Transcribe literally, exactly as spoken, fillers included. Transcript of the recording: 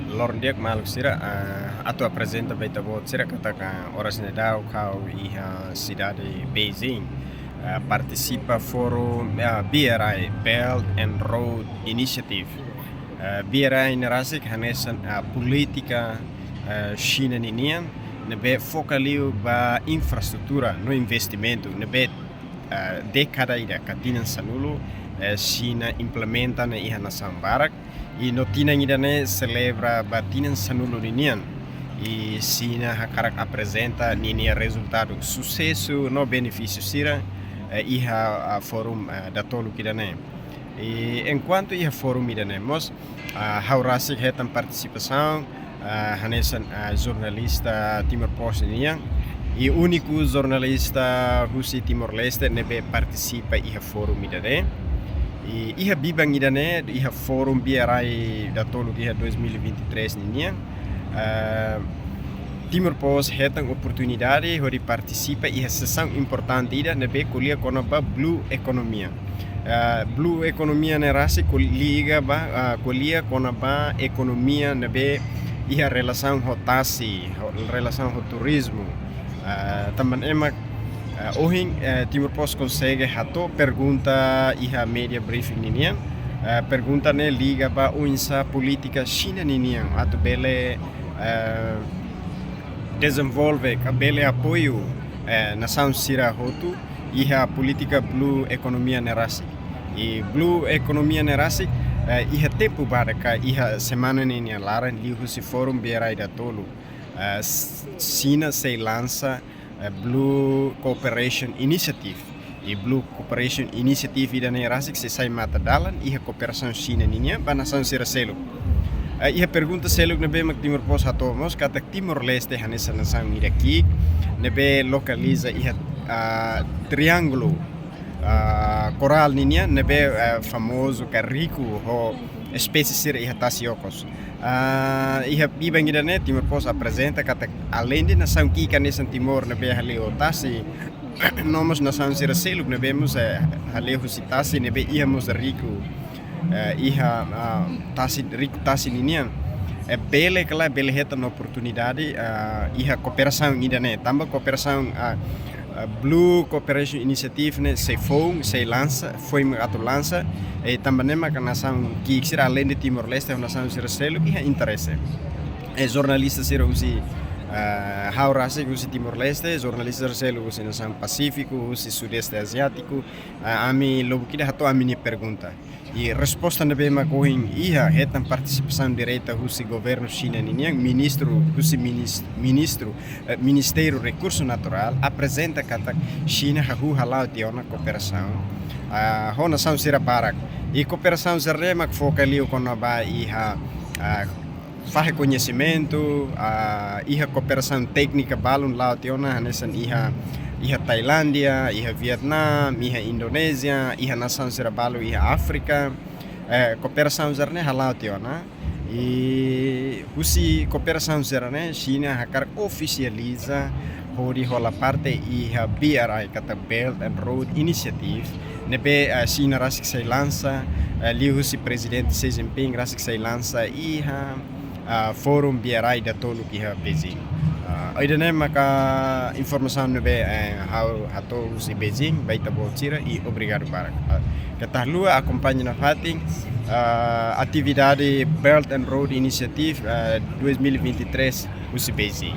Loron di'ak maluk sira, ah, atu aprezenta ba ita-boot sira katak oras ne'e daudaun ha'u iha sidade Beijing, ah, partisipa forum, ah, B R I, Belt and Road Initiative. Ah, B R I ne'e rasik hanesan, ah, polítika, ah, Xina ninian, ne'ebé foka liu ba infraestrutura no investimentu, ne'ebé, ah, dékada ida ka tinan sanulu, eh, Xina implementa ne'e iha nasaun barak. I no tinan ida-ne'e selebra ba tinan sanulu ninian. I Xina hakarak aprezenta ninia rezultadu, susesu no benefísiu sira, eh, iha, ah, forum, eh, datoluk ida-ne'e. I enkuantu iha forum ida-ne'e mós, ah, ha'u rasik hetan partisipasaun, ah, hanesan, ah, jornalista Timor Post nian. I úniku jornalista husi Timor-Leste ne'ebé partisipa iha forum ida-ne'e. I iha biban ida-ne'e, iha forum B R I datoluk iha dois mil e vinte e três ninian, ah, Timor Post hetan oportunidade hodi partisipa iha sesaun importante ida ne'ebé ko'alia kona-ba blue economy. Ah, blue economy ne'e rasik ko-, liga ba, ah, ko'alia kona-ba ekonomia ne'ebé iha relasaun ho tasi, ho, relasaun ho turizmu. Ah, tanba ne'e mak, ah, ohin, eh, Timor Post konsege hato'o pergunta iha media briefing ninian. Ah, pergunta ne'e liga ba oinsá polítika Xina ninian atu bele, eh, dezenvolve ka bele apoiu, eh, nasaun sira hotu iha polítika blue economy ne'e rasik. I blue economy ne'e rasik, eh, iha tempu badak ka iha semana ne'e nia laran liuhusi forum B R I datoluk, eh, S-, Xina sei lansa, eh, Blue Cooperation Initiative. I Blue Cooperation Initiative ida-ne'e rasik sei sai matadalan iha kooperasaun Xina ninian ba nasaun sira seluk. Eh, iha pergunta seluk ne'ebé mak Timor Post hato'o mós katak Timor-Leste hanesan nasaun ida ki'ik ne'ebé lokaliza iha, ah, triángulu, ah, korál ninian ne'ebé, ah, famozu ka riku ho espésie sira iha tasi okos. Ah, iha biban ida-ne'e Timor Post aprezenta katak aleinde nasaun ki'ik hanesan Timor ne'ebé hale'u tasi, no mós nasaun sira seluk ne'ebé mós, eh, hale'u husi tasi ne'ebé iha mós riku, eh, iha, ah, tasi, riku tasi ninian. Eh, bele ka lae, bele hetan oportunidade, ah, iha kooperasaun ida-ne'e. Tanba kooperasaun, ah, ah, Blue Cooperation Initiative ne'e sei foun, sei lansa, foin mak atu lansa, i tanba ne'e mak nasaun ki'ik sira aleinde Timor-Leste, nasaun sira seluk iha interese. I jornalista sira husi, ah, ha'u rasik husi Timor-Leste, jornalista sira seluk husi nasaun Pasífiku, husi Sudeste Aziátiku, ah, ami lubuk ida hato'o ami-nia pergunta. I resposta ne'ebé mak ohin iha hetan partisipasaun direta husi governu Xina ninian, ministru, husi minis-, ministru, eh, Ministériu Rekursu Naturál, aprezenta katak Xina hahú hala'o tiha ona kooperasaun, ah, ho nasaun sira barak. I kooperasaun sira-ne'e mak foka liu kona-ba iha, ah, fahe koñesimentu, ah, iha kooperasaun téknika balun la'o tiha ona hanesan iha, iha Tailándia, iha Vietnam, iha Indonézia, iha nasaun sira balu iha Áfrika. Eh, kooperasaun sira-ne'e hala'o tiha ona. I husi kooperasaun sira-ne'e Xina hakarak ofisializa hodi hola parte iha B R I katak Belt and Road Initiative. Ne'ebé, eh, Xina rasik sei lansa, eh, liuhusi Prezidente Xi Jinping rasik sei lansa iha, ah, forum B R I datoluk iha Beijing. Ah, ida-ne'e maka informasaun ne'ebé, eh, ha'u hato'o husi Beijing ba ita-boot sira i obrigadu barak. Ah, keta haluha akompaña nafatin, ah, atividade Belt and Road Initiative, ah, dois mil e vinte e três husi Beijing.